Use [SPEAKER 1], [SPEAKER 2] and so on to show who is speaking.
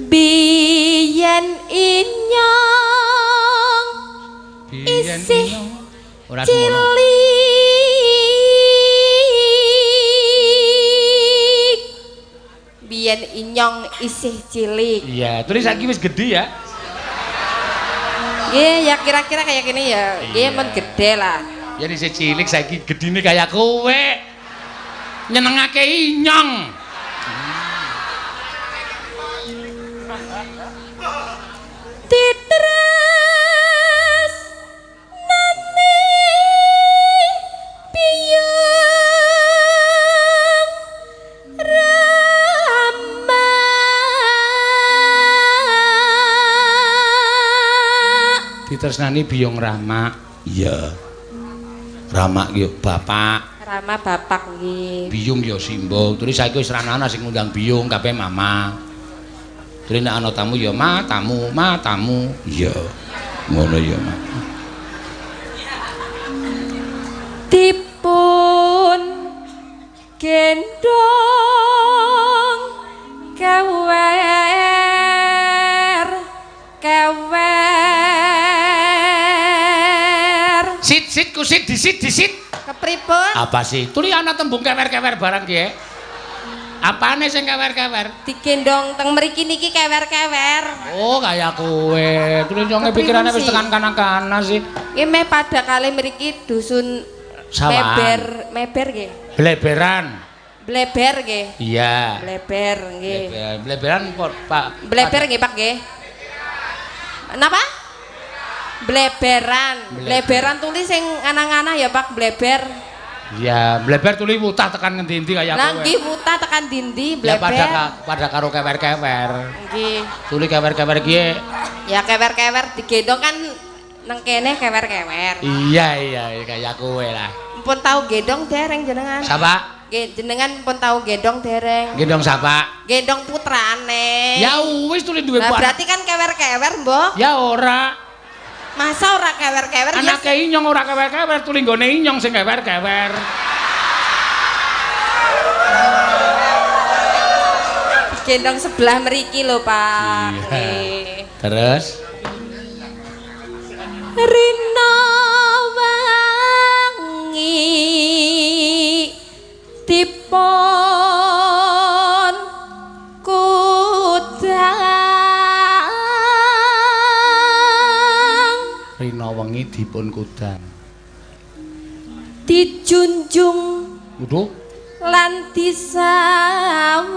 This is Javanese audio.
[SPEAKER 1] Biyen inyong isih
[SPEAKER 2] ora semono.
[SPEAKER 1] Cilik. Biyen inyong isih cilik.
[SPEAKER 2] Iya, terus saiki wis gedhe ya.
[SPEAKER 1] Nggih, ya kira-kira kayak gini ya. Nggih, men gedhe lah.
[SPEAKER 2] Ya isih cilik saiki gedine kaya kowe. Nyenengake inyong.
[SPEAKER 1] Titres nane biyung Rama.
[SPEAKER 2] Ditresnani biyung Rama. Iya. Rama ki bapak.
[SPEAKER 1] Rama bapak nggih.
[SPEAKER 2] Biyung ya simbol. Terus saiki wis ra ana sing ngundang biyung kabeh mama. Terus nek ana tamu ya ma tamu, ma tamu. Iya. Ngono ya, Ma.
[SPEAKER 1] Dipun gendong kewer kewer.
[SPEAKER 2] Sit sit kusit disit disit.
[SPEAKER 1] Kepripun?
[SPEAKER 2] Apa sih? Tuli ana tembung kewer-kewer barang ki. Apane sing kewer-kewer?
[SPEAKER 1] Digendong teng mriki niki kewer-kewer.
[SPEAKER 2] Oh, kaya kowe. Tuli nyonge pikirane wis tekan kana-kana sih.
[SPEAKER 1] Nggih meh padha kalih mriki dusun
[SPEAKER 2] Sawahan.
[SPEAKER 1] Meber, meber nggih.
[SPEAKER 2] Bleberan.
[SPEAKER 1] Bleber nggih.
[SPEAKER 2] Iya.
[SPEAKER 1] Bleber nggih.
[SPEAKER 2] Bleberan Pak.
[SPEAKER 1] Bleber nggih Pak nggih. Napa? Bleberan. Bleberan tulis sing anang-anah ya Pak, bleber.
[SPEAKER 2] Iya, bleber tuli wutah tekan ngendi-endi kaya kowe.
[SPEAKER 1] Lah nggih wutah tekan dindi bleber.
[SPEAKER 2] Ya padha karo kewer-kewer.
[SPEAKER 1] Nggih.
[SPEAKER 2] Tuli kewer-kewer kiye.
[SPEAKER 1] Ya kewer-kewer digendong kan nang kene kewer-kewer.
[SPEAKER 2] Iya iya kaya kowe lah.
[SPEAKER 1] Mpun tau gendong dereng jenengan.
[SPEAKER 2] Sapa?
[SPEAKER 1] Nggih, jenengan pun tau gendong dereng.
[SPEAKER 2] Gendong sapa?
[SPEAKER 1] Gendong putrane.
[SPEAKER 2] Ya wis tuli duwe
[SPEAKER 1] putra. Berarti kan kewer-kewer, Mbok.
[SPEAKER 2] Ya ora.
[SPEAKER 1] Masa ora kewer-kewer?
[SPEAKER 2] Anake inyong ora kewer-kewer, tuli nggone inyong sing kewer-kewer.
[SPEAKER 1] Gendong sebelah mriki lho, Pak.
[SPEAKER 2] Iya. Terus
[SPEAKER 1] Rina wangi dipun kudang.
[SPEAKER 2] Rina wengi dipun kudang.
[SPEAKER 1] Dijunjung.
[SPEAKER 2] Waduh.
[SPEAKER 1] Lan disawang.